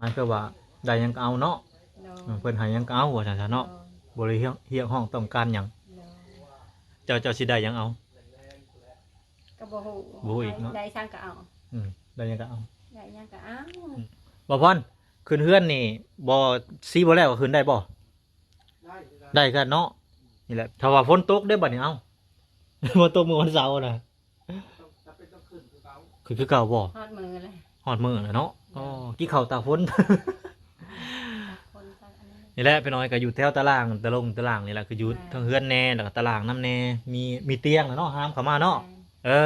ອັນຄືວ່າໄດ້ຫຍັງກໍເອົາເນາະ ໂດຍ ເອີ ເພິ່ນໃຫ້ຫຍັງກໍເອົາວ່າຊັ້ນຊະເນາະ ໂດຍ ບໍ່ໄດ້ຮຽກ ຮຽກຮ້ອງຕ້ອງການຫຍັງ ໂດຍ ເຈົ້າ ເຈົ້າຊິໄດ້ຫຍັງເອົາ ກໍບໍ່ຮູ້ ບໍ່ຮູ້ອີກເນາະ ໄດ້ ໄດ້ສັງກໍເອົາ ອືມ ໄດ້ຫຍັງກໍເອົາ ໄດ້ຫຍັງກໍເອົາ ອືມ ບ່າວພອນ ຂຶ້ນເຮືອນນີ້ບໍ່ ສີບໍ່ແລ້ວກໍຂຶ້ນໄດ້ບໍ່? ໄດ້ ໄດ້ຄືກັນເນາະ ນີ້ແຫຼະ ຖ້າວ່າຝົນຕົກເດ້ບັດນີ້ ເອົ້າ ຝົນຕົກມື້ວັນເສົານະ ຄື ຄືເກົ່າບໍ່? ຮອດມື້ແລ້ວ ຮອດມື້ແລ້ວເນາະ ໂດຍ ອໍ ກິນເຂົ້າຕາຝົນ ຕາຝົນຕາອັນນີ້ ນີ້ແຫຼະ ພີ່ນ້ອງ ກໍຢູ່ແຖວຕະລ່າງ ຕະຫຼົງຕະລ່າງນີ້ແຫຼະ ຄືຢູ່ ແມ່ນ ເທິງເຮືອນແດ່ ແລ້ວກໍຕະລ່າງນຳແດ່ ມີ ມີຕຽງແລ້ວເນາະ ຫາມເຂົ້າມາເນາະ ແມ່ນ ເອີ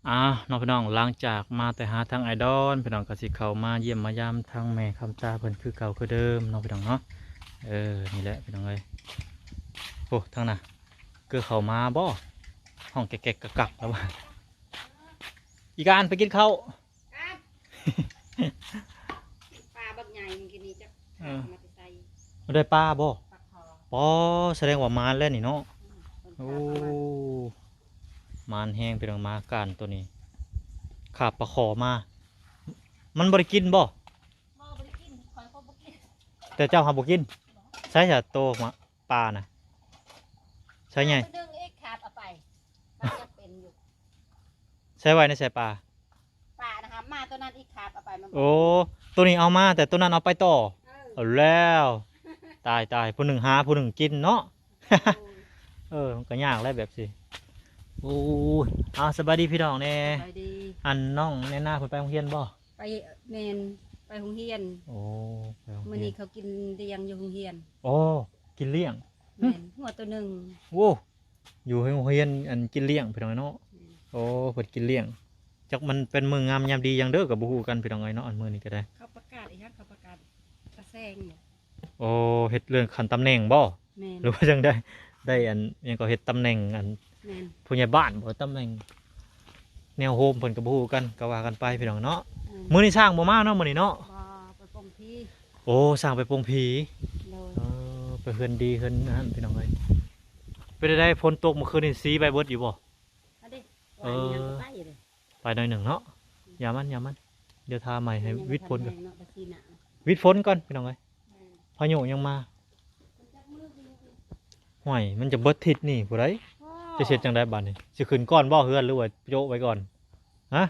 ອ່າ ເນາະ ພີ່ນ້ອງ ຫຼັງຈາກມາແຕ່ຫາທາງອ້າຍດອນ ພີ່ນ້ອງ ກໍຊິເຂົ້າມາຢ້ຽມມາຢາມທາງແມ່ຄຳຕາເພິ່ນຄືເກົ່າຄືເດີມເນາະ ພີ່ນ້ອງເນາະ ເອີ ນີ້ແຫຼະ ພີ່ນ້ອງເອີຍ ໂອ້ ທາງນັ້ນ ຄືເຂົ້າມາບໍ່ ຮ້ອງແກກໆກັກໆແລ້ວວ່າ ອີການໄປກິນເຂົ້າ ປາບັກໃຫຍ່ມື້ກີ້ນີ້ຈັກ ເອີ ມາແຕ່ໃສ ໄດ້ປາບໍ່? ປາຄໍ ອໍ ສະແດງວ່າມານແລ້ວນີ້ເນາະ ອືມ ໂອ້ ມານແຮງ ພີ່ນ້ອງ ມາການໂຕນີ້ ຄາບປາຄໍມາ ມັນບໍ່ໄດ້ກິນບໍ່? ບໍ່ ບໍ່ໄດ້ກິນ ຂ້ອຍກໍບໍ່ກິນ ແຕ່ເຈົ້າຫາບໍ່ກິນ ໃສຊະໂຕມາ ປານະ ໃສໃຫຍ່ ປາຕົວໜຶ່ງອີກຄາບເອົາໄປ ມັນຍັງເປັນຢູ່ ໃສໄວ້ໃນໃສປາ ປານະຫາມາຕົວນັ້ນອີກຄາບເອົາໄປ ມັນບໍ່ ໂອ້ ຕົວນີ້ເອົາມາ ແຕ່ຕົວນັ້ນເອົາໄປຕໍ່ ເອີ ເອົາແລ້ວ ຕາຍໆ ຜູ້ໜຶ່ງຫາຜູ້ໜຶ່ງກິນເນາະ ໂອ້ຍ ເອີ ມັນກໍຍາກແຫຼະແບບຊີ້ ໂອ້ຍ ເອົາ ສະບາຍດີພີ່ນ້ອງແດ່ ສະບາຍດີ ອັນນ້ອງແນນາເພິ່ນໄປໂຮງຮຽນບໍ່? ໄປ ແມ່ນ ໄປໂຮງຮຽນ ໂອ້ ໄປໂຮງຮຽນ ມື້ນີ້ເຂົາກິນລ້ຽງຢູ່ໂຮງຮຽນ ໂອ້ ກິນລ້ຽງ ແມ່ນ ງົວໂຕໜຶ່ງ ໂອ້ ຢູ່ໂຮງຮຽນ ອັນ ກິນລ້ຽງ ພີ່ນ້ອງເນາະ ແມ່ນ ໂອ້ ເພິ່ນກິນລ້ຽງ ຈັກມັນເປັນມື້ງາມຍາມດີຫຍັງເດີ ກໍບໍ່ຮູ້ກັນ ພີ່ນ້ອງເອີຍເນາະ ອັນມື້ນີ້ກໍໄດ້ ເຂົາປະກາດອີຫຍັງ ເຂົາປະກາດຕາແຊງບໍ ໂອ້ ເຮັດເລື່ອງຂັ້ນຕຳແໜ່ງບໍ? ແມ່ນ ຫຼືວ່າຈັ່ງໃດ ໄດ້ອັນຫຍັງກໍເຮັດຕຳແໜ່ງອັນ ແມ່ນ ຜູ້ໃຫຍ່ບ້ານບໍ ຕຳແໜ່ງແນວໂຮມເພິ່ນກໍບໍ່ຮູ້ກັນ ກໍວ່າກັນໄປພີ່ນ້ອງເນາະ ແມ່ນ ມື້ນີ້ຊ່າງບໍ່ມາເນາະ ມື້ນີ້ເນາະ ບໍ່ ໄປປົງຜີ ໂອ້ ຊ່າງໄປປົງຜີ ໂດຍ ເອີ ໄປເຮືອນດີເຮືອນນັ້ນພີ່ນ້ອງເອີຍ ເປັນໃດ ຝົນຕົກມື້ຄືນນີ້ ສີໄປເບິດຢູ່ບໍ່? ອັນນີ້ ເອີ ໄປໜ້ອຍໜຶ່ງເນາະ ຢ່າມັນ ຢ່າມັນ ດຽວຖ້າໃໝ່ໃຫ້ວິດຝົນກ່ອນ ວິດຝົນກ່ອນພີ່ນ້ອງເອີຍ ພາຍຸຍັງມາ ຫ້ວຍ ມັນຈະເບິດທິດນີ້ຜູ້ໃດ ຈະເຮັດຈັ່ງໃດບາດນີ້ ຊິຂຶ້ນກ່ອນບໍ່ເຮືອນ ຫຼືວ່າໂຈະໄວ້ກ່ອນ ຮະ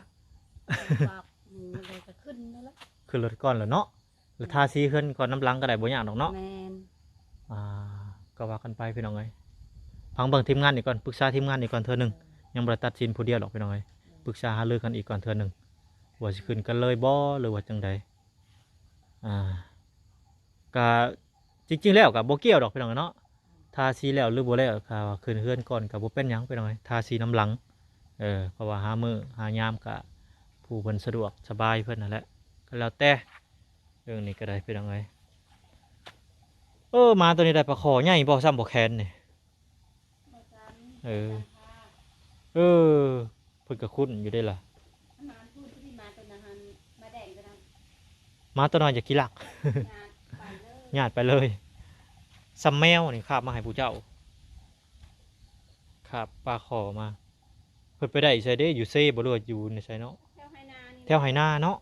ຂຶ້ນລົດກ່ອນແລ້ວເນາະ ແລ້ວທາສີເຮືອນກ່ອນນຳຫຼັງກໍໄດ້ ບໍ່ຍາກດອກເນາະ ແມ່ນ ອ່າ ກໍວ່າກັນໄປພີ່ນ້ອງເອີຍ ຟັງເບິ່ງທີມງານອີກກ່ອນ ປຶກສາທີມງານອີກກ່ອນເທື່ອໜຶ່ງ ຍັງບໍ່ໄດ້ຕັດສິນຜູ້ດຽວດອກພີ່ນ້ອງເອີຍ ປຶກສາຫາລືກັນອີກກ່ອນເທື່ອໜຶ່ງ ວ່າຊິຂຶ້ນກັນເລີຍບໍ່ ຫຼືວ່າຈັ່ງໃດ ອ່າ ກະ ຈິງໆແລ້ວກະບໍ່ກ່ຽວດອກພີ່ນ້ອງເນາະ ທາສີແລ້ວຫຼືບໍ່ແລ້ວ ຖ້າວ່າຂຶ້ນເຮືອນກ່ອນກະບໍ່ເປັນຫຍັງພີ່ນ້ອງເອີຍ ທາສີນຳຫຼັງ ເອີ ເພາະວ່າຫາມື້ຫາຍາມກະ ຜູ້ເພິ່ນສະດວກສະບາຍເພິ່ນຫັ້ນແຫຼະ ກໍແລ້ວແຕ່ ເລື່ອງນີ້ກໍໄດ້ພີ່ນ້ອງເອີຍ ເອີ ມາໂຕນີ້ໄດ້ປາຄໍໃຫຍ່ບໍ່ ຊ້ຳບໍ່ແຂນນີ້ ເອີ ເອີ ເພິ່ນກໍຄຸ້ນຢູ່ເດ້ລະ ມາໂຕນັ້ນ ມາແດງໂຕນັ້ນ ມາໂຕນ້ອຍຢາກຂີ້ລັກ ຍາດໄປເລີຍ ຊ້ຳແມວນີ້ຄາບມາໃຫ້ຜູ້ເຈົ້າ ຄາບປາຄໍມາ ເພິ່ນໄປໄດ້ໃສເດ້ ຢູ່ເຊບໍ່ ຫຼືວ່າຢູ່ໃນໃສເນາະ ແຖວໄຮ່ນານີ້ ແຖວໄຮ່ນາເນາະ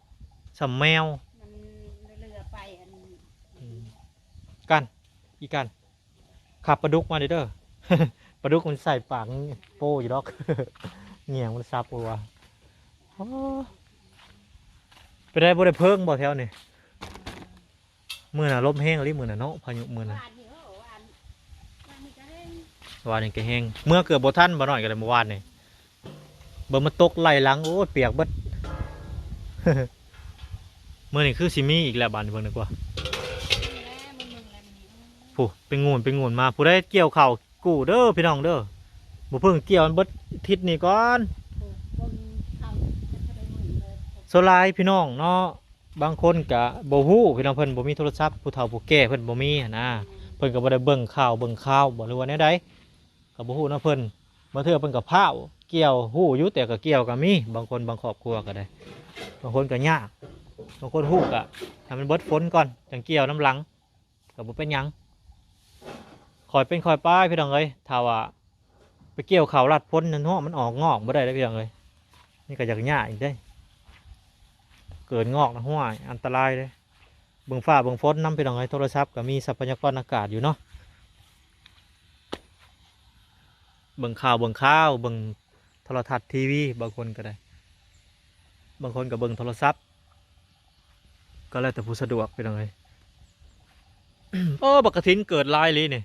ຊ້ຳແມວ ມັນເຫຼືອໄປອັນ ອືມ ກັນ ອີກັນ ຄາບປາດຸກມາເດີ້ ປາດຸກມັນໃສ່ປາກໂປ້ຢູ່ດອກ ງຽງມັນສັບບໍ່ວ່າ ໂອ້ ໄປໄດ້ບໍ່ໄດ້ເພິ່ງບໍ່ແຖວນີ້ ມື້ນະລົມແຮງອີ່ຫຼີມື້ນະເນາະ ພາຍຸມື້ນະ ວານນີ້ ເອີ ວານ ວານນີ້ກໍແຮງ ວານນີ້ກໍແຮງ ເມືອເກືອບບໍ່ທັນ ບໍ່ນ້ອຍກໍໄດ້ມື້ວານນີ້ ເບິ່ງມັນຕົກໄລ່ຫຼັງ ໂອ້ຍ ປຽກເບິດ ມື້ນີ້ຄືຊິມີອີກແລ້ວ ບາດນີ້ເບິ່ງດີກວ່າ ຜູ້ເປັນງູນເປັນງູນມາ ຜູ້ໃດກ່ຽວເຂົ້າກູ້ເດີ້ພີ່ນ້ອງເດີ້ ບໍ່ເພິ່ງກ່ຽວມັນເບິດທິດນີ້ກ່ອນ ສ່ວນຫຼາຍພີ່ນ້ອງເນາະ ບາງຄົນກະບໍ່ຮູ້ ພີ່ນ້ອງເພິ່ນບໍ່ມີໂທລະສັບ ຜູ້ເຖົ້າຜູ້ແກ່ເພິ່ນບໍ່ມີຫັ້ນນະ ເພິ່ນກໍບໍ່ໄດ້ເບິ່ງຂ່າວເບິ່ງຄາວບໍ ຫຼືວ່າແນວໃດ ກໍບໍ່ຮູ້ນຳເພິ່ນ ບາງເທື່ອເພິ່ນກໍພ້າວກ່ຽວ ຮູ້ຢູ່ແຕ່ກໍກ່ຽວກໍມີ ບາງຄົນບາງຄອບຄົວກໍໄດ້ ບາງຄົນກໍຍາກ ບາງຄົນຮູ້ກໍໃຫ້ມັນເບິດຝົນກ່ອນ ຈັ່ງກ່ຽວນຳຫຼັງ ກໍບໍ່ເປັນຫຍັງ ເ ຄ່ອຍເປັນຄ່ອຍໄປພີ່ນ້ອງເອີຍ. ຖ້າວ່າໄປກ່ຽວເຂົ້າລັດຝົນນັ້ນເນາະ ມັນອອກງອກບໍ່ໄດ້ເດ້ພີ່ນ້ອງເອີຍ. ນີ້ກໍຢາກຍາກອີກເດ້ ເກີດງອກນະ ຫ້ວຍ ອັນຕະລາຍເດ້. ເບິ່ງຟ້າເບິ່ງຝົນນຳພີ່ນ້ອງເອີຍ. ໂທລະສັບກໍມີຊັບພະຍາກອນອາກາດຢູ່ເນາະ ເບິ່ງຂ່າວເບິ່ງຄາວ ເບິ່ງໂທລະທັດ ທີວີ ບາງຄົນກໍໄດ້ ບາງຄົນກໍເບິ່ງໂທລະສັບ ກໍແລ້ວແຕ່ຜູ້ສະດວກພີ່ນ້ອງເອີຍ. ໂອ້ ບັກກະຖິນເກີດຫຼາຍອີ່ຫຼີນີ້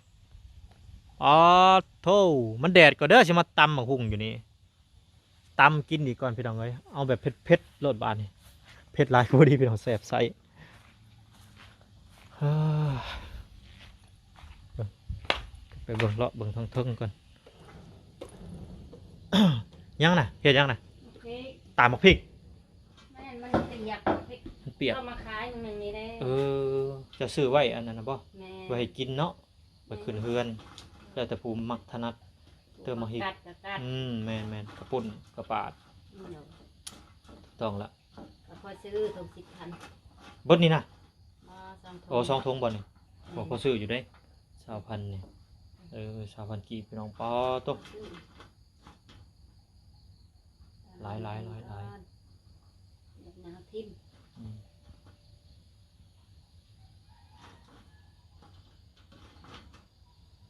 ອາໂທ້. ມັນແດດກ່ອນເດີ ຊິມາຕຳບັກຫຸ່ງຢູ່ນີ້ ຕຳກິນອີກກ່ອນພີ່ນ້ອງເອີຍ. ເອົາແບບເຜັດໆໂລດບາດນີ້ ເຜັດຫຼາຍກໍບໍ່ດີພີ່ນ້ອງ ແສບໄສ້. ເອີ ໄປເບິ່ງ ເລາະເບິ່ງທາງເທິງກ່ອນ. ຫຍັງນະ ເຮັດຫຍັງນະ? ໝາກພິກ ຕຳໝາກພິກ. ແມ່ນ ມັນປຽກ ໝາກພິກ ມັນປຽກ ເອົາມາຂາຍມື້ໜຶ່ງນີ້ເດ້. ເອີ ເຈົ້າຊື້ໄວ້ອັນນັ້ນນະບໍ່? ແມ່ນ ໄວ້ໃຫ້ກິນເນາະ ໄວ້ຂຶ້ນເຮືອນ ແມ່ນ ແລ້ວແຕ່ຜູ້ມັກຖະໜັດ. ເຕີມໝາກພິກ ອືມ ແມ່ນໆ ກະປຸ້ນກະປາດ ອືມ ຖືກຕ້ອງລະ. ກໍພໍຊື້ຖົງສິບພັນ ເບິດນີ້ນະ? ບໍ່ ສອງຖົງ ໂອ້ ສອງຖົງບໍ່ນີ້? ແມ່ນ ໂອ້ ພໍຊື້ຢູ່ເດ້ ຊາວພັນນີ້. ເອີ ຊາວພັນກີບພີ່ນ້ອງ ປາໂຕ ຫຼາຍໆໆໆ ເຮັດໜາວຖິ້ມ ອືມ.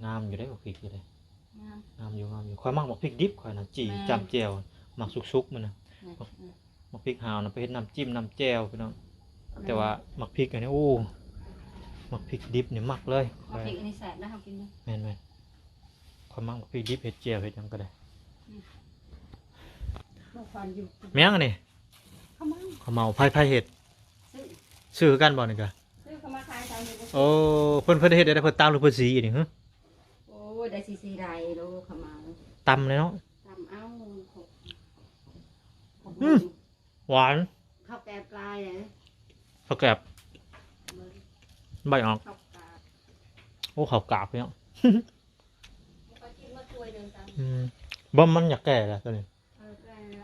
ງາມຢູ່ເດ້ ໝາກພິກຢູ່ເດ້ ງາມ ງາມຢູ່ ງາມຢູ່. ຂ້ອຍມັກໝາກພິກດິບ ຂ້ອຍນະ ຈີ່ ແມ່ນ ຈ້ຳແຈ່ວ ມັກສຸກໆມັນນະ ແມ່ນ ໝາກພິກຫາວນະ ໄປເຮັດນ້ຳຈິ້ມນ້ຳແຈ່ວພີ່ນ້ອງ. ແມ່ນ ແຕ່ວ່າໝາກພິກອັນນີ້ ໂອ້ ໝາກພິກດິບນີ້ມັກເລີຍ. ໝາກພິກອັນນີ້ແຊບນະ ເຮົາກິນເດ້ ແມ່ນໆ. ຂ້ອຍມັກໝາກພິກດິບ ເຮັດແຈ່ວເຮັດຫຍັງກໍໄດ້ ອືມ. ບໍ່ຟັນຢູ່ ແມ່ນຫຍັງອັນນີ້? ເຂົ້າເໝົາ ເຂົ້າເໝົາ ໃຜ ໃຜເຮັດ? ຊື້ ຊື້ຄືກັນບໍ່ນີ້ກະ? ຊື້ເຂົ້າມາຂາຍເຈົ້ານີ້. ໂອ້ ເພິ່ນ ເພິ່ນເຮັດໄດ້ ເພິ່ນຕຳ ຫຼື ເພິ່ນສີນີ້ຫື? ໂອ້ຍ ໄດ້ສີໆ ໄດ້ໂລ ເຂົ້າເໝົາ ຕຳເລີຍເນາະ ຕຳເອົາ. ອືມ ຫວານ ເຂົ້າແກບຫຼາຍເດ້ ເຂົ້າແກບ ເບິ່ງ ໃບອອກ ເຂົ້າກາບ ໂອ້ ເຂົ້າກາບເນາະ ບໍ່ຄ່ອຍກິນ ໝົດຖ້ວຍໜຶ່ງຕຳ. ອືມ ບໍ່ ມັນຢາກແກ່ລະໂຕນີ້. ເອີ ແກ່ລ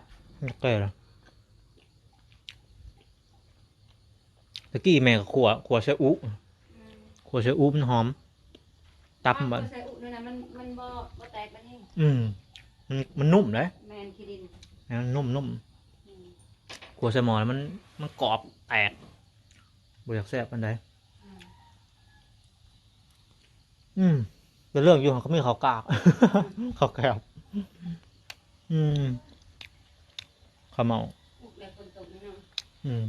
ະ ແກ່ລະ. ຕະກີ້ແມ່ກໍຂົ້ວ ຂົ້ວໃສ່ອຸ ອືມ ຂົ້ວໃສ່ອຸມັນຫອມ ຕັບມັນ ໃສ່ອຸນັ້ນນະ ມັນ ມັນບໍ່ ບໍ່ແຕກປານນີ້. ອືມ ມັນ ມັນນຸ້ມເດ້ ແມ່ນ ຂີ້ດິນ ແມ່ນ ມັນນຸ້ມໆ ອືມ ຂົ້ວໃສ່ໝໍ້ແລ້ວມັນ ມັນກອບແຕກ ບໍ່ຢາກແຊບປານໃດ. ອືມ ອືມ ເປັນເລື່ອງຢູ່ ເຂົາມີເຂົ້າກາບ ເຂົ້າແກບ ອືມ ເຂົ້າເໝົາ ປຸກແລ້ວຝົນຕົກນີ້ເນາະ ອືມ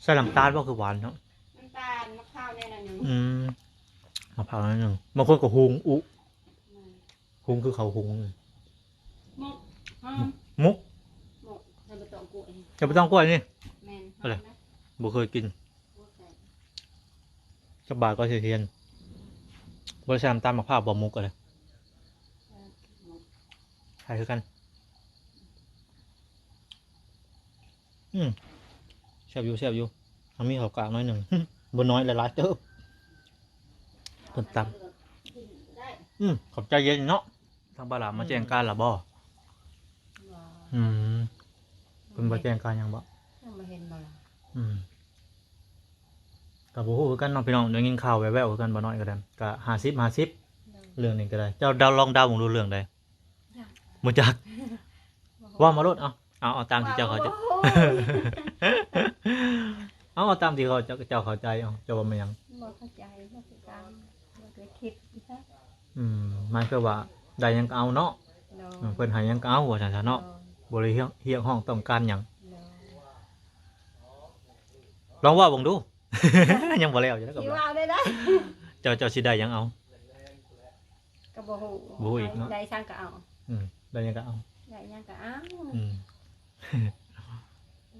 ໃສ່ນ້ຳຕານບໍ່ ຄືຫວານເນາະ? ນ້ຳຕານ ໝາກພ້າວແດ່ໜ້ອຍໜຶ່ງ ອືມ ໝາກພ້າວໜ້ອຍໜຶ່ງ ບາງຄົນກໍຫຸງອຸ ອືມ ຫຸງຄືເຂົາຫຸງນີ້ ໝົກ ຫອມ ໝົກ ໝົກ ໃສ່ໃບຕອງກ້ວຍ ໃສ່ໃບຕອງກ້ວຍນີ້ ແມ່ນ ຫອມນະ ບໍ່ເຄີຍກິນ. ຈັກບາດກໍຊິຮຽນ ບໍ່ໄດ້ໃສ່ນ້ຳຕານໝາກພ້າວບໍ່ ໝົກກໍໄດ້ ເອີ ໝົກ ຄ້າຍຄືກັນ ອືມ ແຊບຢູ່ ແຊບຢູ່ ເຮົາມີເຂົ້າກາງໜ້ອຍໜຶ່ງ ບໍ່ນ້ອຍ ຫຼາຍໆ ເຕີບ ເພິ່ນຕຳ ອືມ ຂອບໃຈເຢັນເນາະ. ທາງບ່າວຫຼາມມາແຈ້ງການລະບໍ່? ບໍ່ ອືມ ເພິ່ນບໍ່ແຈ້ງການຫຍັງບໍ່? ຍັງບໍ່ເຫັນບໍ່ລະ ອືມ ກໍບໍ່ຮູ້ຄືກັນເນາະພີ່ນ້ອງ ໄດ້ຍິນຂ່າວແວ່ວໆຄືກັນ ບໍ່ນ້ອຍກໍໄດ້ ກໍຫ້າສິບຫ້າສິບ ໂດຍ ເລື່ອງນີ້ກໍໄດ້ ເຈົ້າເດົາ ລອງເດົາເບິ່ງດູເລື່ອງໃດ? ຍັງ ບໍ່ຈັກ ບໍ່ຮູ້ ເວົ້າມາໂລດ ເອົາ ເອົາ ເອົາຕາມທີ່ເຈົ້າເຂົ້າໃຈ ບໍ່ຮູ້ ເອົາ ເອົາຕາມທີ່ເຂົາ ເຈົ້າ ເຈົ້າເຂົ້າໃຈ ເອົາ ເຈົ້າວ່າແມ່ນຫຍັງ? ບໍ່ເຂົ້າໃຈ ບໍ່ຄືກັນ ບໍ່ເຄີຍຄິດຄືກັນ ອືມ ໝາຍຄວາມວ່າໄດ້ຫຍັງກໍເອົາເນາະ ໂດຍ ເອີ ເພິ່ນໃຫ້ຫຍັງກໍເອົາ ວ່າຊັ້ນຊະເນາະ ໂດຍ ບໍ່ໄດ້ຮຽກ ຮຽກຮ້ອງຕ້ອງການຫຍັງ ໂດຍ ລອງເວົ້າເບິ່ງດູ ຍັງບໍ່ແລ້ວຢູ່ເດ້ ຊິເວົ້າໄດ້ໃດ ເຈົ້າ ເຈົ້າຊິໄດ້ຫຍັງເອົາ? ກໍບໍ່ຮູ້ ບໍ່ຮູ້ອີກເນາະ ໄດ້ຫຍັງກໍເອົາ ອືມ ໄດ້ຫຍັງກໍເອົາ ໄດ້ຫຍັງກໍເອົາ ອືມ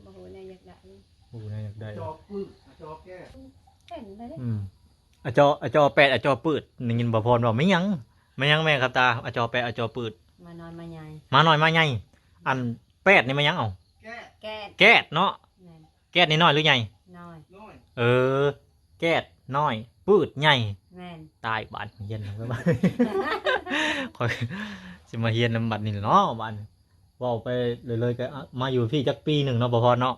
ບໍ່ຮູ້ແນວຢາກໄດ້ ບໍ່ຮູ້ແນວຢາກໄດ້ ຈອປຶດ ຈອແກ້ ເປັນໄດ້ເດ້ ອືມ ອະຈໍ ອະຈໍແປດ ອະຈໍປຶດ ໄດ້ຍິນບ່າວພອນເວົ້າ ແມ່ນຫຍັງ ແມ່ນຫຍັງແມ່ຄັບຕາ ອະຈໍແປດ ອະຈໍປຶດ ໝານ້ອຍໝາໃຫຍ່ ໝານ້ອຍໝາໃຫຍ່ ອັນແປດນີ້ແມ່ນຫຍັງເອົາ? ແກ້ດ ແກ້ດເນາະ ແມ່ນ ແກ້ດນີ້ນ້ອຍຫຼືໃຫຍ່? ນ້ອຍ ນ້ອຍ ເອີ ແກ້ດນ້ອຍ ປຶດໃຫຍ່ ແມ່ນ ຕາຍບາດຮຽນ ຂ້ອຍຊິມາຮຽນນຳບັດນີ້ເນາະ ບາດນີ້ ເວົ້າໄປເລື້ອຍໆ ກໍມາຢູ່ພີ້ຈັກປີໜຶ່ງເນາະ ບໍ່ພອນເນາະ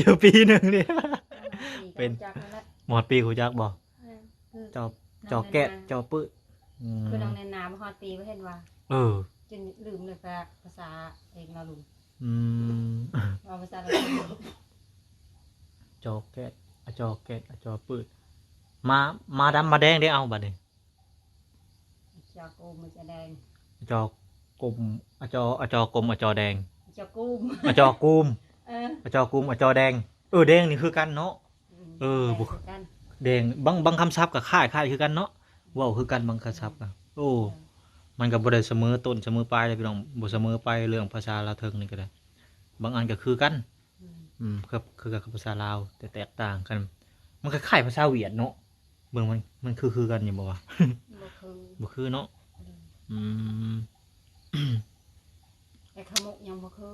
ຢູ່ປີໜຶ່ງນີ້ ເປັນ ຮອດປີກໍຮູ້ຈັກແລ້ວ ຮອດປີຮູ້ຈັກບໍ່? ແມ່ນ ເຈົ້າ ເຈົ້າແກ້ດ ເຈົ້າປຶດ ອືມ ຄືນ້ອງແນນນາ ບໍ່ຮອດປີບໍ່ເຫັນວ່າ ເອີ ຈົນລືມເລີຍ ພາ ພາສາເອງເນາະລຸງ. ອືມ ເວົ້າພາສາລາວ ຈອແກດ ອະຈອແກດ ອະຈອປືດ ມາ ມາດຳມາແດງເດ້. ເອົາ ບາດນີ້ ຈອກົມ ຈອແດງ ຈອກົມ ອະຈອ ອະຈອກົມ ອະຈອແດງ ຈອກຸມ ອະຈອກຸມ ເອີ ອະຈອກຸມ ອະຈອແດງ. ເອີ ແດງນີ້ຄືກັນເນາະ. ອືມ ເອີ ແດງຄືກັນ ແດງ ບາງ ບາງຄຳສັບກໍຄ້າຍໆຄືກັນເນາະ ເວົ້າຄືກັນບາງຄຳສັບ. ອືມ ກໍ ໂອ້ ເອີ ມັນກໍບໍ່ໄດ້ສະເໝີຕົ້ນສະເໝີປາຍເດ້ພີ່ນ້ອງ ບໍ່ສະເໝີໄປເລື່ອງພາສາລາວເທິງນີ້ກໍໄດ້ ບາງອັນກໍຄືກັນ. ອືມ ອືມ ຄື ຄືກັບພາສາລາວ ແຕ່ແຕກຕ່າງກັນ ມັນຄ້າຍໆພາສາຫວຽດເນາະ. ເບິ່ງມັນ ມັນຄື ຄືກັນຢູ່ບໍ່ວະ? ບໍ່ຄື ບໍ່ຄືເນາະ. ອືມ ອືມ ແຕ່ຂະມຸກຍັງບໍ່ຄື.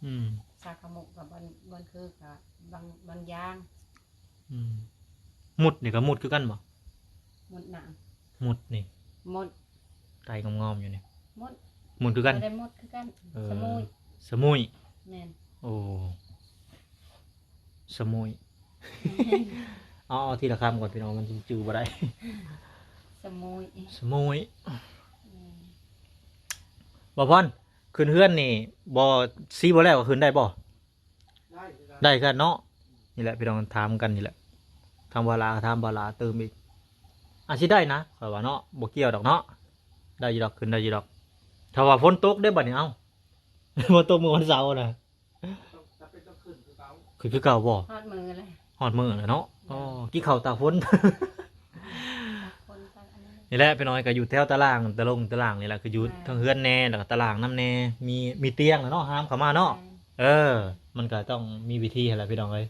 ອືມ ພາສາຂະມຸກກັບ ບ່ອນ ບ່ອນຄືກັບ ບາງ ບາງຢ່າງ. ອືມ ມຸດນີ້ກໍມຸດຄືກັນບໍ່? ມຸດໜັງ ມຸດນີ້ ມຸດ ໄຕງອມໆຢູ່ນີ້ ມຸດ ມຸດຄືກັນ ບໍ່ໄດ້ມຸດຄືກັນ. ເອີ ສະມຸຍ ສະມຸຍ ແມ່ນ. ໂອ້ ສະມຸຍ ເອົາ ເອົາທີລະຄຳກ່ອນພີ່ນ້ອງ ມັນຈຶ່ງຈື່ບໍ່ໄດ້. ສະມຸຍ ສະມຸຍ. ອືມ ບ່າວພອນ ຂຶ້ນເຮືອນນີ້ບໍ່ ສີບໍ່ແລ້ວກໍຂຶ້ນໄດ້ບໍ່? ໄດ້ຄືກັນ ໄດ້ຄືກັນເນາະ. ນີ້ແຫຼະພີ່ນ້ອງ ຖາມກັນນີ້ແຫຼະ ຖາມບ່າວຫຼ້າ ຖາມບ່າວຫຼ້າຕື່ມອີກ ອາດຊິໄດ້ນະ ຂ້ອຍວ່າເນາະ ບໍ່ກ່ຽວດອກເນາະ ໄດ້ຢູ່ດອກ ຂຶ້ນໄດ້ຢູ່ດອກ. ຖ້າວ່າຝົນຕົກເດ້ບາດນີ້ ເອົ້າ ຝົນຕົກມື້ວັນເສົານະ ຈຳເປັນຕ້ອງຂຶ້ນຄືເກົ່າ ຂຶ້ນຄືເກົ່າບໍ່? ຮອດມື້ແລ້ວ ຮອດມື້ແລ້ວເນາະ. ໂອ້ ກິນເຂົ້າຕາຝົນ ຕາຝົນຕາອັນນັ້ນ. ນີ້ແຫຼະພີ່ນ້ອງ ກໍຢູ່ແຖວຕາລ່າງ ຕາລົງຕາລ່າງນີ້ແຫຼະ ຄືຢູ່ ອ່າ ເທິງເຮືອນແດ່ ແລ້ວກໍຕາລ່າງນຳແດ່ ມີ ມີຕຽງແລ້ວເນາະ ຫາມເຂົ້າມາເນາະ. ແມ່ນ ເອີ ມັນກໍຕ້ອງມີວິທີຫັ້ນແຫຼະພີ່ນ້ອງເອີຍ.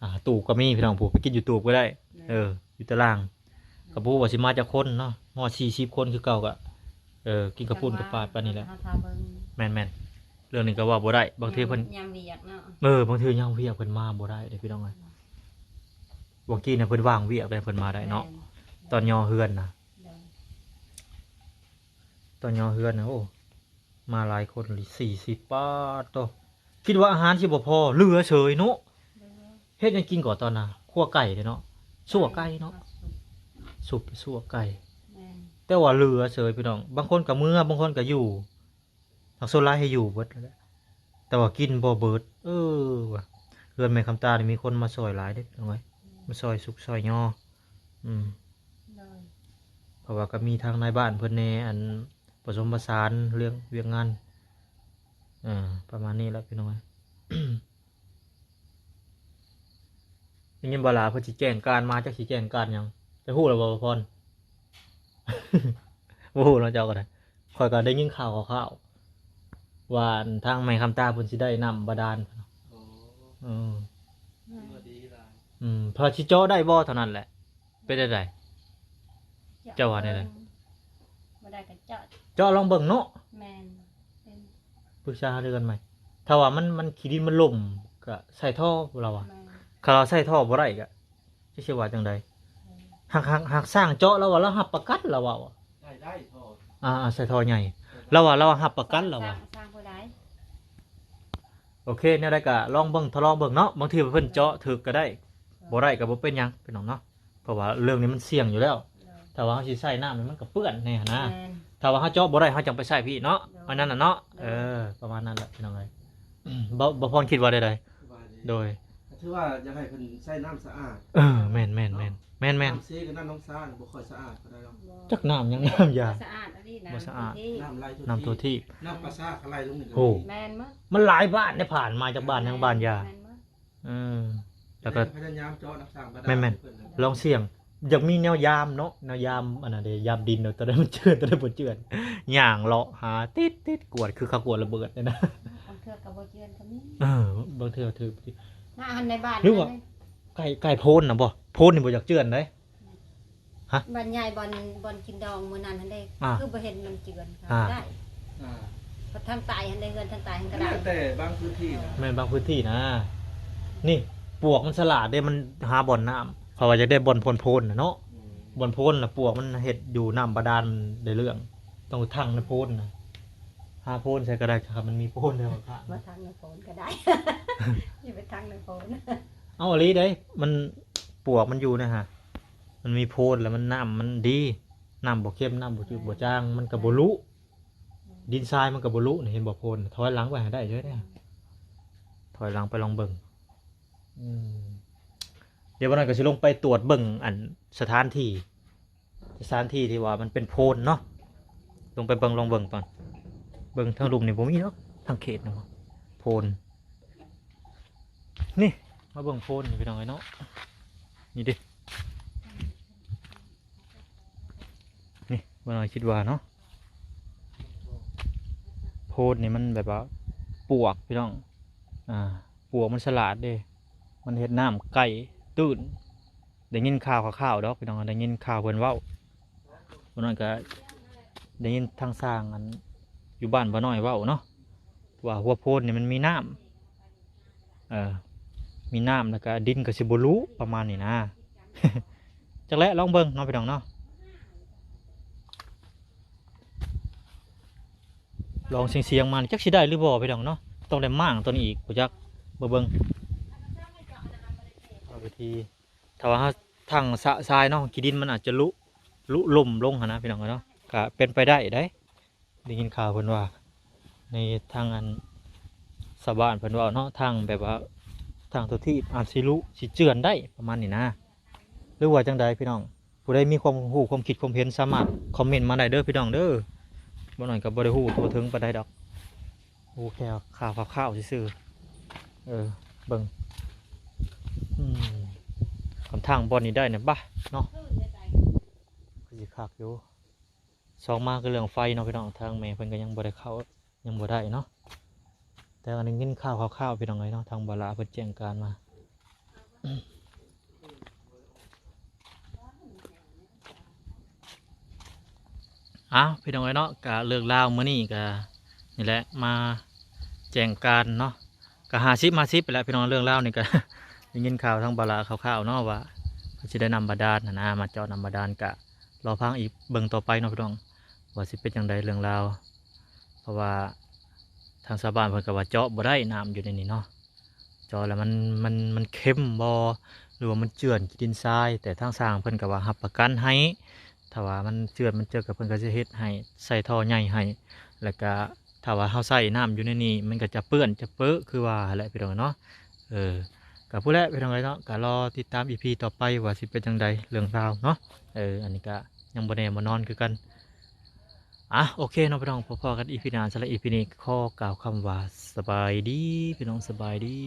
ອ່າ ຕູບກໍມີພີ່ນ້ອງ ຜູ້ໄປກິນຢູ່ຕູບກໍໄດ້. ແມ່ນ ເອີ ຢູ່ຕາລ່າງ ກໍບໍ່ຮູ້ວ່າຊິມາຈັກຄົນເນາະ ຮອດສີ່ສິບຄົນຄືເກົ່າກໍ ເອີ ກິນກະປຸ້ນກະປາດປານນີ້ແຫຼະ. ເຮົາຖ້າເບິ່ງ ແມ່ນໆ ເລື່ອງນີ້ກໍເວົ້າບໍ່ໄດ້ ບາງທີເພິ່ນ ຍາມ ຍາມວຽກເນາະ. ເອີ ບາງທີຍາມວຽກເພິ່ນມາບໍ່ໄດ້ເດ້ພີ່ນ້ອງເອີຍ. ຫວ່າງກີ້ນະເພິ່ນວ່າງວຽກເດ້ ເພິ່ນມາໄດ້ເນາະ. ແມ່ນ ຕອນຍໍເຮືອນນະ ໂດຍ ຕອນຍໍເຮືອນນະ ໂອ້ ມາຫຼາຍຄົນອີ່ຫຼີ ສີ່ສິບ ປາດໂທ້ ຄິດວ່າອາຫານຊິບໍ່ພໍ ເຫຼືອເສີຍເນາະ. ເຫຼືອ ເຮັດຫຍັງກິນກໍຕອນນະ ຂົ້ວໄກ່ເດ້ເນາະ ຊົ່ວໄກ່ເນາະ. ເອົາຊຸບ ຊຸບ ຊົ່ວໄກ່. ແມ່ນ ແຕ່ວ່າເຫຼືອເສີຍພີ່ນ້ອງ ບາງຄົນກໍເມືອ ບາງຄົນກໍຢູ່ ທັງສ່ວນຫຼາຍໃຫ້ຢູ່ເບິດແຫຼະ ແຕ່ວ່າກິນບໍ່ເບິດ. ເອີ ວ່າເຮືອນແມ່ຄຳຕານີ້ມີຄົນມາຊ່ອຍຫຼາຍເດ້ພີ່ນ້ອງເອີຍ ມາຊ່ອຍຊຸກຊ່ອຍຍໍ. ອືມ ໂດຍ ເພາະວ່າກໍມີທາງນາຍບ້ານເພິ່ນແດ່ ອັນປະສົມປະສານເລື່ອງວຽກງານ ເອີ ປະມານນີ້ແຫຼະພີ່ນ້ອງເອີຍ. ໄດ້ຍິນບໍ່ລະ ເພິ່ນຊິແຈ້ງການມາ ຈັກຊິແຈ້ງການຫຍັງ ໄດ້ຮູ້ແລ້ວບໍ່ ພອນ? ບໍ່ຮູ້ເນາະ ເຈົ້າກໍໄດ້ ຂ້ອຍກໍໄດ້ຍິນຂ່າວຄາວໆ ວ່າທາງແມ່ຄຳຕາເພິ່ນຊິໄດ້ນ້ຳບາດານ. ໂອ້ ເອີ ຖືວ່າດີຫຼາຍ. ອືມ ເພິ່ນຊິເຈາະໄດ້ບໍ່ເທົ່ານັ້ນແຫຼະ. ເປັນຈັ່ງໃດ? ເຈາະ ເຈົ້າວ່າແນວໃດ? ບໍ່ໄດ້ກໍເຈາະ ເຈາະລອງເບິ່ງເນາະ. ແມ່ນ ເປັນ ປຶກສາຫາລືກັນໃໝ່ ຖ້າວ່າມັນ ມັນ ຂີ້ດິນມັນຫຼົ່ມ ກໍໃສ່ທໍ່ ລາວວ່າ. ແມ່ນ ຄັນລາວໃສ່ທໍ່ບໍ່ໄດ້ກໍ ຈັກຊິວ່າຈັ່ງໃດ. ແມ່ນ ຫາກ ຫາກ ຫາກຊ່າງເຈາະ ລາວວ່າລາວຮັບປະກັນ ລາວເວົ້າ. ໄດ້ ໄດ້ທໍ່ ອ່າ ໃສ່ທໍ່ໃຫຍ່ ລາວວ່າ ລາວວ່າຮັບປະກັນ ລາວວ່າ. ສ້າງ ສ້າງຜູ້ໃດ? ໂອເຄ ແນວໃດກໍລອງເບິ່ງ ທົດລອງເບິ່ງເນາະ ບາງທີເພິ່ນເຈາະຖືກກໍໄດ້ ບໍ່ໄດ້ກໍບໍ່ເປັນຫຍັງພີ່ນ້ອງເນາະ ເພາະວ່າເລື່ອງນີ້ມັນສ່ຽງຢູ່ແລ້ວ. ໂດຍ ຖ້າວ່າເຮົາຊິໃຊ້ນ້ຳນີ້ມັນກໍເປື້ອນແດ່ຫັ້ນນະ. ແມ່ນ ຖ້າວ່າເຮົາເຈາະບໍ່ໄດ້ ເຮົາຈັ່ງໄປໃຊ້ພີ້ເນາະ. ໂດຍ ອັນນັ້ນນະເນາະ. ໂດຍ ເອີ ປະມານນັ້ນແຫຼະພີ່ນ້ອງເອີຍ. ບໍ່ ບໍ່ພອນຄິດວ່າໃດໆ? ໂດຍ ກໍຖືວ່າຢາກໃຫ້ເພິ່ນໃຊ້ນ້ຳສະອາດ. ເອີ ແມ່ນໆໆ ແມ່ນໆ ນ້ຳເຊກັບນ້ຳໜອງຊາບໍ່ຄ່ອຍສະອາດປານໃດດອກ. ຈັກນ້ຳຫຍັງ ນ້ຳຢາ ບໍ່ສະອາດອີ່ຫຼີນະ ບໍ່ສະອາດ ນ້ຳໄຫຼທົ່ວ ນ້ຳທົ່ວທີບ ນ້ຳປາສາກກໍໄຫຼລົງນີ້. ໂອ້ ແມ່ນໝົດ ມັນຫຼາຍບ້ານໄດ້ ຜ່ານມາຈາກບ້ານຫຍັງ ແມ່ນ ບ້ານຢາ. ແມ່ນໝົດ. ເອີ ແລ້ວກໍ ພະຍາຍາມເຈາະນ້ຳສ້າງບາດານ. ແມ່ນໆ ເພິ່ນລອງສ່ຽງ ຢາກມີແນວຍາມເນາະ ແນວຍາມອັນນັ້ນເດ້ ຍາມດິນເນາະ ຕົວໃດມັນເຈື່ອນ ຕົວໃດບໍ່ເຈື່ອນ ຍ່າງເລາະຫາຕິດໆ ກວດຄືເຂົາກວດລະເບີດນີ້ນະ. ບາງເທື່ອກໍບໍ່ເຈື່ອນກໍມີ. ເອີ ບາງເທື່ອຖືກ ນະ ອັນໃນບ້ານ ຫຼືວ່າໃກ້ ໃກ້ໂພນນະບໍ່? ໂພນນີ້ບໍ່ຢາກເຈື່ອນເດ້. ຮະ? ບ້ານໃຫຍ່ ບ່ອນ ບ່ອນກິນດອງມື້ນັ້ນຫັ້ນເດ້ ອ່າ ຄືບໍ່ເຫັນມັນເຈື່ອນ. ອ່າ ໄດ້ ອ່າ ທາງໃຕ້ຫັ້ນເດ້ ເຮືອນທາງໃຕ້ຫັ້ນກໍໄດ້. ແຕ່ບາງພື້ນທີ່ນະ ແມ່ນບາງພື້ນທີ່ນະ. ນີ້ ປວກມັນສະຫຼາດເດ້ ມັນຫາບ່ອນນ້ຳ ເພາະວ່າຢາກໄດ້ບ່ອນໂພນໆນະເນາະ. ອືມ ບ່ອນໂພນນະ ປວກມັນເຮັດຢູ່ນ້ຳບາດານໄດ້ເລື່ອງ ຕ້ອງທັງໃນໂພນນະ ຫາໂພນໃສກໍໄດ້ ຄັນມັນມີໂພນແລ້ວກໍ ມາທັງໃນໂພນກໍໄດ້ ຢ່າໄປທັງໃນໂພນ. ເອົາອີ່ຫຼີເດ້ ມັນ ປວກມັນຢູ່ນະຮະ ມັນມີໂພນແລ້ວມັນ ນ້ຳມັນດີ. ນ້ຳບໍ່ເຄັມ ນ້ຳບໍ່ຈືດບໍ່ຈາງ ມັນກໍບໍ່ລຸ ດິນຊາຍມັນກໍບໍ່ລຸນີ້ ເຫັນບໍ່ໂພນ ຖອຍຫຼັງໄປໃຫ້ໄດ້ເດີ ຖອຍຫຼັງໄປລອງເບິ່ງ. ອືມ ດຽວບັດນັ້ນກໍຊິລົງໄປຕວດເບິ່ງອັນສະຖານທີ່ ສະຖານທີ່ທີ່ວ່າມັນເປັນໂພນເນາະ ລົງໄປເບິ່ງ ລອງເບິ່ງກ່ອນ ເບິ່ງທາງລຸ່ມນີ້ບໍ່ມີດອກ ທາງເຂດນີ້ໂພນ ນີ້ ມາເບິ່ງໂພນນີ້ພີ່ນ້ອງເອີຍເນາະ ນີ້ເດ້ ນີ້ ບໍ່ນ້ອຍຄິດວ່າເນາະ ໂພນນີ້ມັນແບບວ່າປວກພີ່ນ້ອງ ອ່າ ປວກມັນສະຫຼາດເດ້ ມັນເຮັດນ້ຳໄກ່ຕື້ນ ໄດ້ຍິນຂ່າວຄາວໆດອກພີ່ນ້ອງ ໄດ້ຍິນຂ່າວເພິ່ນເວົ້າ ບໍ່ນ້ອຍກໍໄດ້ຍິນທາງຊ່າງອັນຢູ່ບ້ານບໍ່ນ້ອຍເວົ້າເນາະ ວ່າຫົວໂພນນີ້ມັນມີນ້ຳ ເອີ ມີນ້ຳ ແລ້ວກໍດິນກໍຊິບໍ່ລຸ ປະມານນີ້ນະ ຈັກແຫຼະ ລອງເບິ່ງເນາະພີ່ນ້ອງເນາະ ລອງສຽງໆມານີ້ ຈັກຊິໄດ້ຫຼືບໍ່ພີ່ນ້ອງເນາະ ຕ້ອງໄດ້ມ້າງຕົວນີ້ອີກ ບໍ່ຈັກ ມາເບິ່ງ ເອົາວິທີ ຖ້າວ່າເຮົາທັ່ງຊະຊາຍເນາະ ຂີ້ດິນມັນອາດຈະລຸ ລຸຫຼົ່ມລົງຫັ້ນນະພີ່ນ້ອງເອີຍເນາະ ກະເປັນໄປໄດ້ເດ້ ໄດ້ຍິນຂ່າວເພິ່ນວ່າ ໃນທາງອັນຊາວບ້ານເພິ່ນເວົ້າເນາະ ທາງແບບວ່າທາງຕົວທີ່ອາດຊິລຸ ຊິເຈື່ອນໄດ້ ປະມານນີ້ນະ ຫຼືວ່າຈັ່ງໃດພີ່ນ້ອງ ຜູ້ໃດມີຄວາມຮູ້ ຄວາມຄິດຄວາມເຫັນ ສາມາດຄອມເມັນມາໄດ້ເດີພີ່ນ້ອງເດີ ບໍ່ນ້ອຍກໍບໍ່ໄດ້ຮູ້ທົ່ວເຖິງປານໃດດອກ ຮູ້ແຄ່ຂ່າວໆຊື່ໆ ເອີ ເບິ່ງ ອືມ ຄັນທາງບ່ອນນີ້ໄດ້ນະ ບາ ເນາະ ຄືຊິຄັກຢູ່ ສອງມາກໍເລື່ອງໄຟເນາະພີ່ນ້ອງ ທາງແມ່ເພິ່ນກໍຍັງບໍ່ໄດ້ເຂົ້າ ຍັງບໍ່ໄດ້ເນາະ ແຕ່ວ່າໄດ້ຍິນຂ່າວຄາວໆ ພີ່ນ້ອງເອີຍເນາະ ທາງບ່າວຫຼ້າເພິ່ນແຈ້ງການມາ ອ້າວ ພີ່ນ້ອງເອີຍເນາະ ກະເລື່ອງລາວມື້ນີ້ກະນີ້ແຫຼະ ມາແຈ້ງການເນາະ ກະຫ້າສິບຫ້າສິບໄປແຫຼະພີ່ນ້ອງ ເລື່ອງລາວນີ້ກະ ໄດ້ຍິນຂ່າວທາງບ່າວຫຼ້າຄາວໆເນາະ ວ່າເພິ່ນຊິໄດ້ນ້ຳບາດານຫັ້ນນະ ມາເຈາະນ້ຳບາດານ ກະລໍຟັງອີກເບິ່ງຕໍ່ໄປເນາະພີ່ນ້ອງ ວ່າຊິເປັນຈັ່ງໃດເລື່ອງລາວ ເພາະວ່າທາງຊາວບ້ານເພິ່ນກໍວ່າເຈາະບໍ່ໄດ້ ນ້ຳຢູ່ໃນນີ້ເນາະ ເຈາະແລ້ວມັນ ມັນ ມັນເຄັມບໍ່ ຫຼືວ່າມັນເຈື່ອນຂີ້ດິນຊາຍ ແຕ່ທາງຊ່າງເພິ່ນກໍວ່າຮັບປະກັນໃຫ້ ຖ້າວ່າມັນເຈື່ອນມັນເຈີກໍເພິ່ນກໍຈະເຮັດໃຫ້ ໃສ່ທໍ່ໃຫຍ່ໃຫ້ ແລ້ວກະຖ້າວ່າເຮົາໃສ່ນ້ຳຢູ່ໃນນີ້ ມັນກໍຈະເປື້ອນຈະເປິຄືວ່າຫັ້ນແຫຼະພີ່ນ້ອງເນາະ ເອີ ກໍພຸ້ນແຫຼະພີ່ນ້ອງເອີຍເນາະ ກໍລໍຕິດຕາມອີພີຕໍ່ໄປວ່າຊິເປັນຈັ່ງໃດເລື່ອງລາວເນາະ ເອີ ອັນນີ້ກໍຍັງບໍ່ແນ່ບໍ່ນອນຄືກັນ ອ່ະ ໂອເຄເນາະພີ່ນ້ອງ ພໍ້ໆກັນອີພີໜ້າ ສຳລັບອີພີນີ້ຂໍກ່າວຄຳວ່າສະບາຍດີ ພີ່ນ້ອງ ສະບາຍດີ.